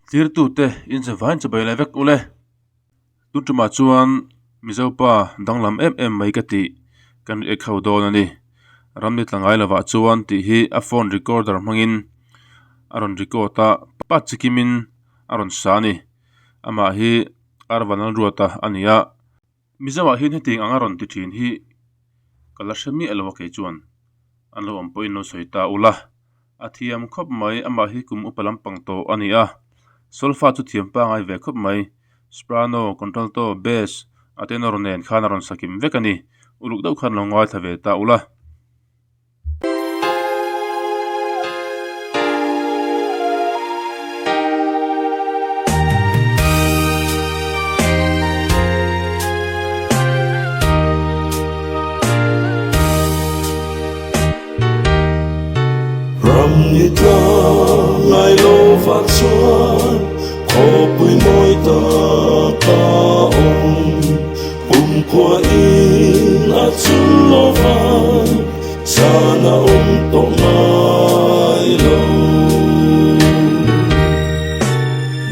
Tlirtute inchevain chibai leh vek ule. Tun tumah chuan Mizopa danglam em em mai ka tih kan ri ek ho dawn a ni. Ramni tla ngai lovah chuan tih hi a phone recorder hmangin a rawn record a, pa chikimin a rawn sa a ni. Amah hi Arvanalruata a ni a. Mizoah hian hetiang anga rawn ti thin hi ka la hre miah lo a kei chuan an lo awm pawhin lo sawi ta ula a thiam khawp mai amah hi kum upa lampang tawh a ni a solfa chu thiam pangai ve khawp mai soprano contralto bass a tenor nen khan a rawn sakim vek a ni uluk deuh khan lo ngaithla ve ta ula. Ram ni tla ngai lo vah chuan khawpui mawi tak a awm. Kumkhua in a chul lo vang, zan a awm tawh ngai lo.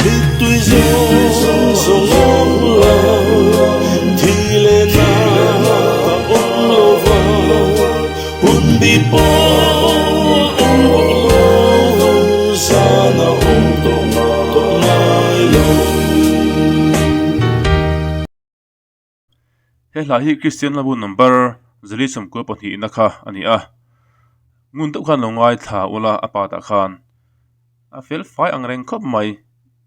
Mittui zawng zawng awm lo, thi leh na a awm lo vang, hun bi pawh awm bawk lo, zan a awm tawh ngai lo. He hla hi Kristian Labu number zali sawmkua pahnihna kha a ni a, ngun deuh khan lo ngaithla ula a patah khan a fel fai ang reng khawp mai,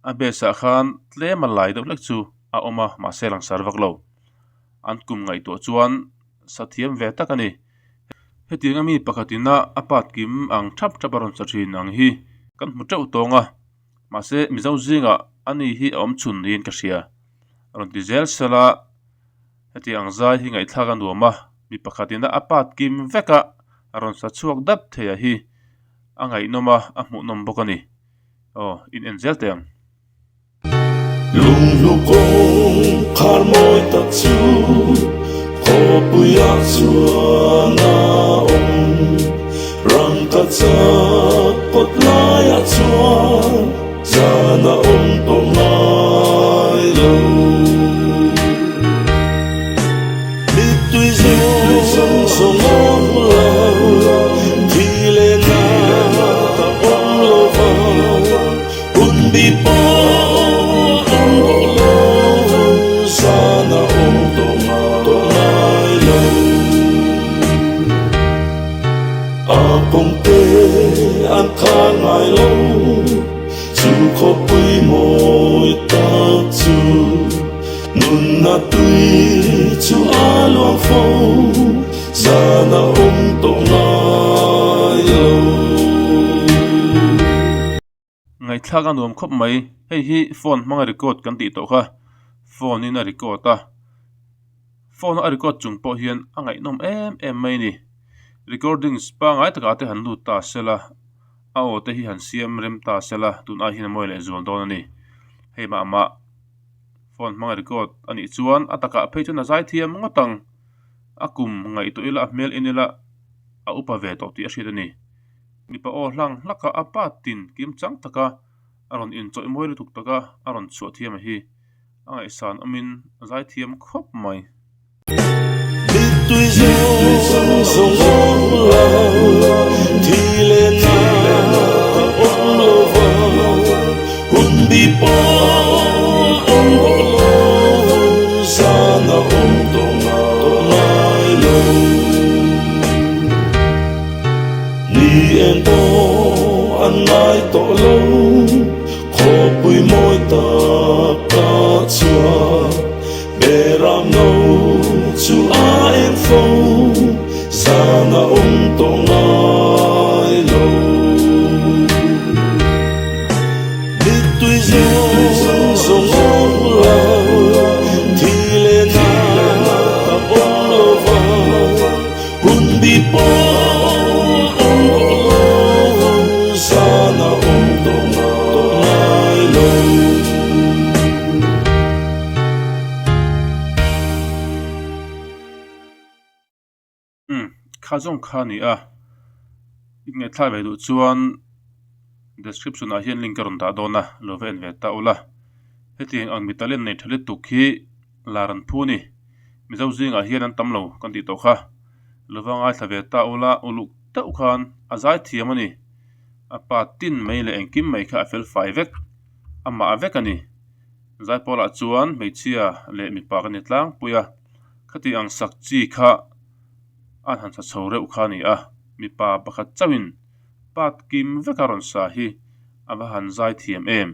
a base ah khan tlem a lai deuh hlek chu a awm a mahse a langsar vak lo, an kum ngaihtuah chuan sa thiam ve tak a ni. Hetiang ami pakhat ina a pat kim ang thap thap a rawn sa thin ang hi kan hmu teuh tawng a, mahse Mizo zingah ani hi a awm chhun niin ka hria. A rawn ti zel sela, heti ang zai hi ngaihthlak a nuam a, mi pakhatin a part kim vek a, a rawn sa chhuak dap thei a hi a ngaihnawm a, a hmuhnawm bawk a ni. Aw, in en zel teh ang. Lunghlu kawng khar mawi tak chu khawpuiah chuan a awm, rangkachak kawt laiah chuan. Zan a awm tawh ngai lo. Mittui zawng zawng awm lo, thi leh na a awm lo va, hun bi pawh awm bawk lo, zan a awm tawh ngai lo. A kawngte an khar ngai lo, chu khawpui mawi tak chu nunna tui chu a luang fo, zan a awm tawh ngai lo. Ngaihthlak a nuam khawp mai, hei hi phone hmanga record kan tih tawh kha, phone in a record a, phone a record chung pawh hian a ngaihnawm em em mai a ni, recordings pangai takah te han lut ta sela, a aw te hi han siam rem ta sela tun ai hian a mawi leh zual dawn a ni, hei mah mah phone hmanga record a nih chuan a takah phei chuan a zai thiam ngawt ang, a kum ngaihtuah ila a hmel en ila a upa ve tawh tih a hriat a ni. Mipa aw hlang hlak a, a pa tin kim chang tak a, a rawn inchawih mawi lutuk tak a, a rawn chhuah thiam a hi. A ngaihsan awmin a zai thiam khawp mai. Mittui zawng zawng awm lo, thi leh na awm lo va, hun bi pawh awm bawk lo, zan a awm tawh ngai lo. Ni eng pawh an ngai tawh lo, khawpui mawi tak ka chhuak, Beram no chu a eng fo, zan a awm tawh ngai lo. Mittui zawng zawng awm lo, thi leh na a awm lo va. Hun bi pawh awm bawk lo, zan a awm tawh ngai lo. Umm, kha zawng kha a ni a, i ngaihthlak ve duh chuan. Description ah hian link a rawn dah dawn a, lo va en ve ta ula. Hetiang ang mi talent nei tha lutuk hi lar an phu a ni. Mizo zingah hian an tam lo kan tih tawh kha. Lo va ngaithla ve ta ula, uluk deuh khan a zai thiam a ni. A pa tin mai leh engkim mai kha a fel fai vek, amah vek a ni. Zaipawl ah chuan hmeichhia leh mipa ka ni tlangpui a, khati ang sak chi kha a han sa chho reuh kha a ni a, mipa pakhat chauhin part kim vek a rawn sa hi a va han zai thiam em.